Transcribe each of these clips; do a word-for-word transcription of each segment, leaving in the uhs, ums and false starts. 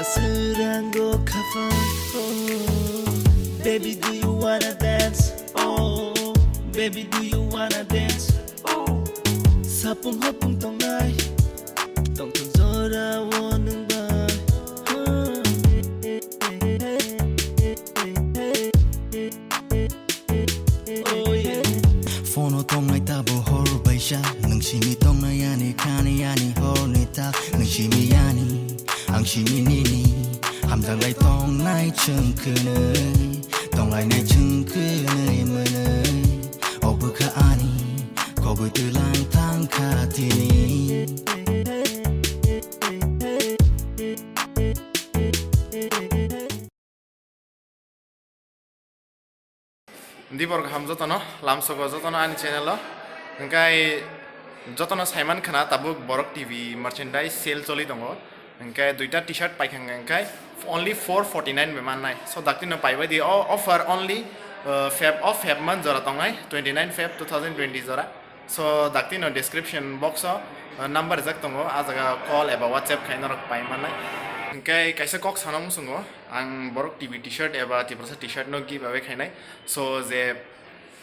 Srango khafang, oh, baby, do you wanna dance? Oh, baby, do you wanna dance? Oh, sapung hopung tongnai, tongthok jora o nwng bai. Oh, yeah. Phono tongnai tabo hor baisa, nwng simi tongnai ani khani ani horni tak, nwng simi ani, ang simi nini, hamjaklai tongnai chwng kwnwi, tonglainai chwng kwnwi mwnwi, o bwkha ani, kogwi twlang thang kha tini. Dibor kaham jotono, lamsogo jotono ani channel o. Hingkai jotono saiman khana tabuk Borok T V merchandise sale choli tongo. Hingkai duita t-shirt paikha hingkai only four forty nine bai mannai. So daktino paibai di o offer only, uh, Feb o Feb month jora tongnai, twenty nine Feb two thousand twenty jora. So daktino description box o, uh, number rijak tongo, a jaga call eba WhatsApp khai norok pai mannai. Hingkai kaisa kok sana muchungo. Ang Borok T V t-shirt eba Tiprasa t-shirt no giveaway khainai. So je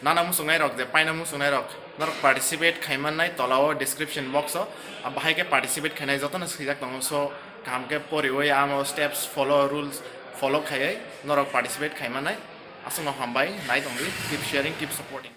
nana muchungnai rok, je paina muchungnai rok, norok participate khaimannai tola o description box o, ah, bahai khe participate khainai jotono swijak tongo. So kaham khe poriwi amo steps follow, rules follow khaiwi norok participate khaimannai. Aswkno hambai, nai tongdi, keep sharing, keep supporting.